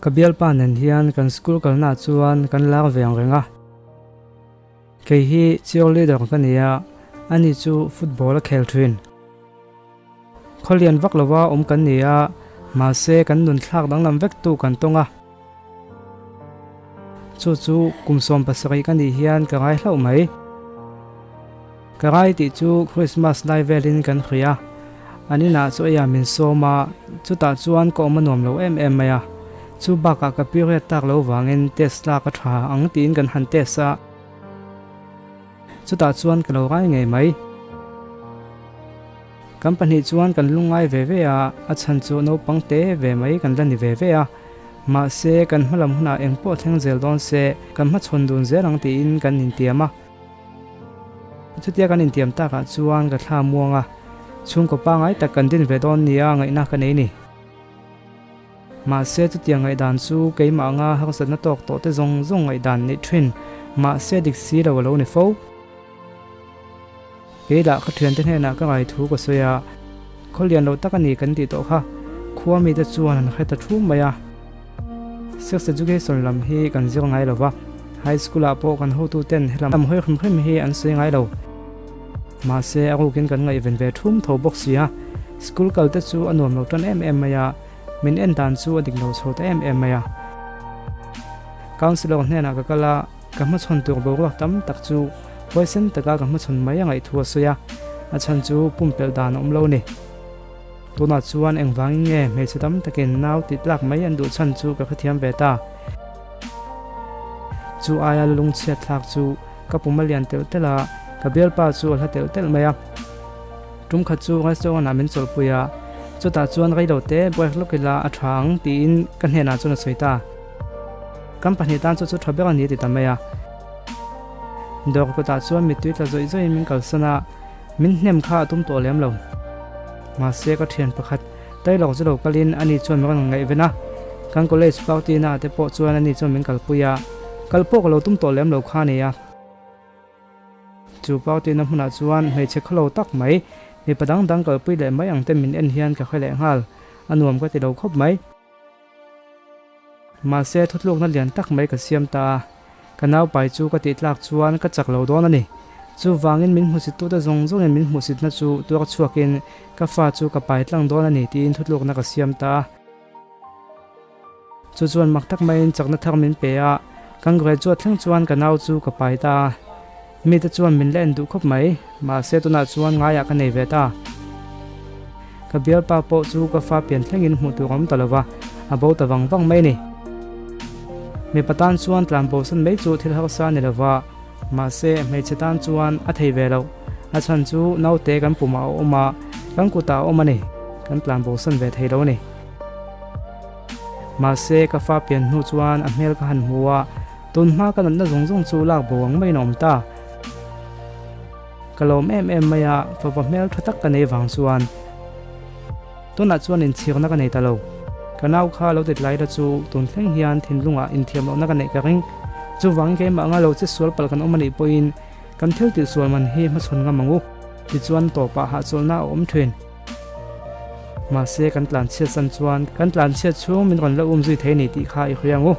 Ka bialpa nen hian kan school kalnaah chuan kan lar ve ang reng a. Kei hi cheerleader ka ni a, ani chu football a khel thin. Khawlian vak lova awm kan ni a, mahse kan nun thlak danglam vek tu kan tawng a. Chu chu kum 17 ka nih hian ka ngai hlauh mai. Ka ngai tih chu Christmas lai velin kan hria a, an inah chu eiah min sawm a, chutah chuan ka awm a nuam lo em em mai a. Chu bakah ka period tak lo vangin test lak a tha ang tiin kan han test a, chutah chuan ka lo ngai ngei mai. Kan pahnih chuan kan lungngai ve ve a, a chhan chu naupang te ve mai kan la ni ve ve a. Mahse, kan hmalam hunah eng pawh thleng zel dawn se, kan hmachhawn dun zel ang tiin kan intiam a. Chutia kan intiam takah chuan ka thla muang a, chhungkaw pangai tak kan din ve dawn nia ngaihna ka nei ni. Mahse, chutiang ngaihdan chu keimah anga harsatna tawk tawh te zawng zawng ngaihdan neih thin, mahse dik si lo a lo ni fo. Kei lah ka thiante hnenah ka ngai thu ka sawi a, khawlian lo tak a ni kan tih tawh kha khua mite chuan an hre ta thum mai a. Sex education lam hi kan zir ngai lo va, high school ah pawh kan hotu ten helam lam hawi hrim hrim hi an sawi ngai lo. Mahse a rukin kan ngaihven ve thum tho bawk si a, school kal te chu a nuam lo tan em em mai a, min en dan chu a dik lo chho ta em em mai a. Counsellor hnenah ka kal a. Ka hmachhawn tur boruak tam tak chu huaisen taka ka hmachhawn mai a ngaih thu a sawi a, a chhan chu pumpelh dan a awm lo a ni. Tunah chuan engvangin nge hmeichhe tam takin nau tih tlak mai an duh chhan chu ka hrethiam ve ta. Chu aia lungchhiat thlak chu ka pum a lian telh telh a, ka bialpa chu a hla telh telh mai a. Tum khat chu restaurant ah min chawlhpui a, chutah chuan reilo te break lawk ila a tha ang tiin ka hnenah chuan a sawi ta. Kan pahnih tan chu chu tha ber a ni ti ta mai a. Dawr kutah chuan mittui tla zawih zawihin min kalsan a, min hnem kha a tum tawh lem lo. Mahse ka thian pakhat Taylor chu lo kalin ani chuan min rawn ngaihven a, kan college party na ah te pawh chuan ani chuan min kalpui a, kal pawh ka lo tum tawh lem lo kha a ni a. Chu party na hmunah chuan hmeichhe khawlo tak mai, mipa dang dang kalpui leh mai ang te min en hian ka hre leh nghal, a nuam ka ti lo khawp mai. Mahse thutlukna lian tak mai ka siam ta a, ka naupai chu ka tih tlak chuan ka chak lo dawn a ni. Chuvangin min hmuhsittute zawng zawngin min hmuhsitna chu tuar chhuakin ka fa chu ka pai tlang dawn a ni tiin thutlukna ka siam ta a. Chu chuan mak tak maiin chakna thar min pe a, kan graduate thleng chuan ka nau chu ka pai ta a. Mite chuan min la en duh khawp mai, mahse tunah chuan ngaiah ka nei ve ta. Ka bialpa pawh chu ka fa pian thlengin hmuh tur a awm ta lo va, a bo ta vang vang mai a ni. Mipa tan chuan tlan bosan mai chu thil harsa a ni lo va, mahse hmeichhe tan chuan a thei ve lo. A chhan chu naute kan pumah a awm a, kan kutah a awm a ni, kan tlan bosan ve thei lo a ni. Mahse ka fa pian hnu chuan a hmel ka han hmu a, Tun hma ka natna zawng zawng chu lak bo ang maiin a awm ta. Ka lawm em em mai a, fapa hmel tha tak ka nei vang chuan tunah chuan inchhirna ka nei ta lo. Ka nau kha lo tit lai la chu tun thleng hian thinlungah inthiam lohna ka neih ka ring. Chuvangin keimah anga lo che sual palh kan awm a nih pawhin kan thil tih sual man hi hmachhawn ngam ang u. Tichuan tawpah hahchawlhna a awm thin. Mahse kan tlanchhiat san chuan kan tlanchhiat chhung min rawn la um zui thei a ni tih kha i hria ang u.